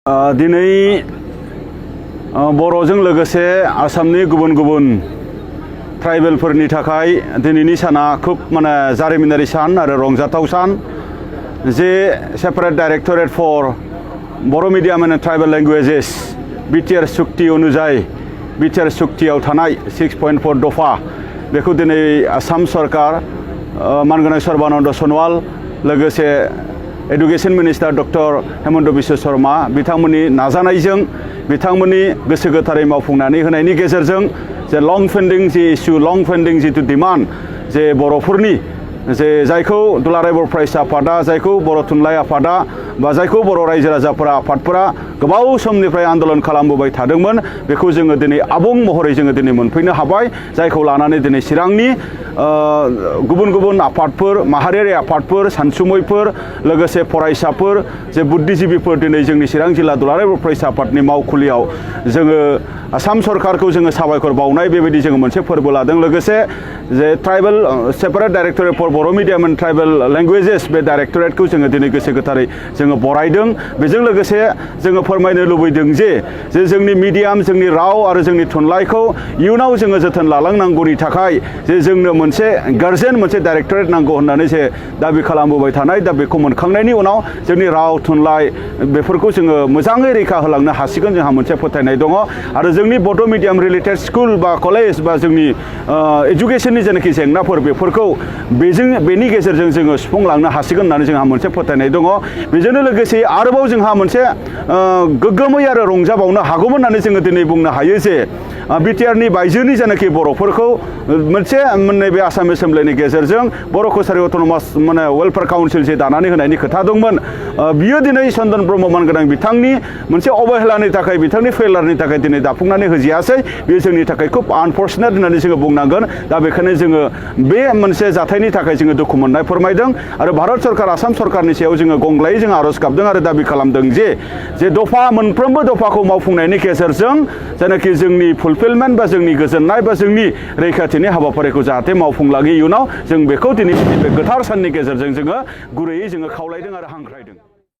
दिनै बर'जों लोगोसे आसामनि गुबुन गुबुन ट्राइबेलफोरनि थाखाय दिनैनि साना खुब माने जारिमिनारि सान आरो रंजाथाव सान जे separate directorate for Bodo' medium and tribal languages BTR सुक्ति अनुजायै बिटिआर सुक्तियाव थानाय 6.4 दफा बेखौ दिनै आसाम सरकार मानगोनां सर्बानन्द सनवाल लोगोसे education minister doctor Hemant Biswa Sharma बिथांमोननि नाजानायजों बिथांमोननि गोसो गोथारै मावफुंनानै होनायनि गेजेरजों जे लं पेन्डिं जि इस्यु लं पेन्डिं जितु डिमान्ड जे बर'फोरनि जे जायखौ दुलाराय बर' फरायसा आफादा जायखौ बर' थुनलाइ आफादा बा जायखौ बर' रायजो राजाफोरा आफादफोरा गोबाव समनिफ्राय आन्दोलन खालामबोबाय थादोंमोन बेखौ जोङो दिनै आबुं महरै जोङो दिनै मोनफैनो हाबाय जायखौ लानानै दिनै चिरांनि गुबुन गुबुन आफादफोर माहारियारि आफादफोर सानसुमैफोर लोगोसे फरायसाफोर जे बुद्धिजिबिफोर दिनै जोंनि चिरां जिल्ला दुलाराय बर' फरायसा आफादनि मावखुलियाव जोङो आसाम सरकारखौ जोङो साबायखर बावनाय बेबायदि जोङो मोनसे फोरबो लादों लोगोसे जे tribal separate directorate for Bodo' medium and tribal languages बे डाइरेक्टरेटखौ जोङो दिनै गोसो गोथारै जोङो बरायदों बेजों लोगोसे जोङो फोरमायनो लुबैदों जे जोंनि मिडियाम जोंनि राव आरो जोंनि थुनलाइखौ इयुनाव जोङो जोथोन लालांनांगौनि थाखाय जे जोंनो मोनसे गार्जेन मोनसे डाइरेक्टरेट नांगौ होननानै जे दाबि खालामबोबाय थानाय दा बेखौ मोनखांनायनि उनाव जोंनि राव थुनलाइ बेफोरखौ जोङो मोजाङै रैखा होलांनो हासिगोन जोंहा मोनसे फोथायनाय दङ आरो जोंनि बड' मिडियाम रिलेटेड स्कुल बा कलेज बा जोंनि एजुकेशननि जेनाखि जेंनाफोर बेफोरखौ बेनि गेजेरजों जोङो सुफुंलांनो हासिगोन होननानै जोंहा मोनसे फोथायनाय दङ बेजोंनो लोगोसे आरोबाव जोंहा मोनसे गोग्गोमै आरो रंजाबावनो हागौमोन होननानै जोङो दिनै बुंनो हायो जे बिटिआरनि बायजोनि जेनाखि बर'फोरखौ मोनसे नैबे आसाम एसेम्ब्लिनि गेजेरजों बर' कसारि अट'नमास माने वेलफेयार काउन्सिल जे दानानै होनायनि खोथा दंमोन बियो दिनै चन्दन ब्रह्म मानगोनां बिथांनि मोनसे अबहेलानि थाखाय बिथांनि फेलारनि थाखाय दिनै दाफुंनानै होजायासै बेयो जोंनि थाखाय खुब आनफर्चुनेट होननानै जोङो बुंनांगोन दा बेखायनो जोङो बे मोनसे जाथायनि थाखाय जोङो दुखु मोननाय फोरमायदों आरो भारत सरकार आसाम सरकारनि सायाव जोङो गंग्लायै जों आर'ज गाबदों आरो दाबि खालामदों जे दफा मोनफ्रोमबो दफाखौ मावफुंनायनि गेजेरजों जेनाखि जोंनि फुलफिलमेन्ट बा जोंनि गोजोननाय बा जोंनि रैखाथिनि हाबाफारिखौ जाहाथे मावफुंलाङो इयुनाव जों बेखौ दिनै बे गोथार साननि गेजेरजों जोङो गुरैयै जोङो खावलायदों आरो हांख्रायदों।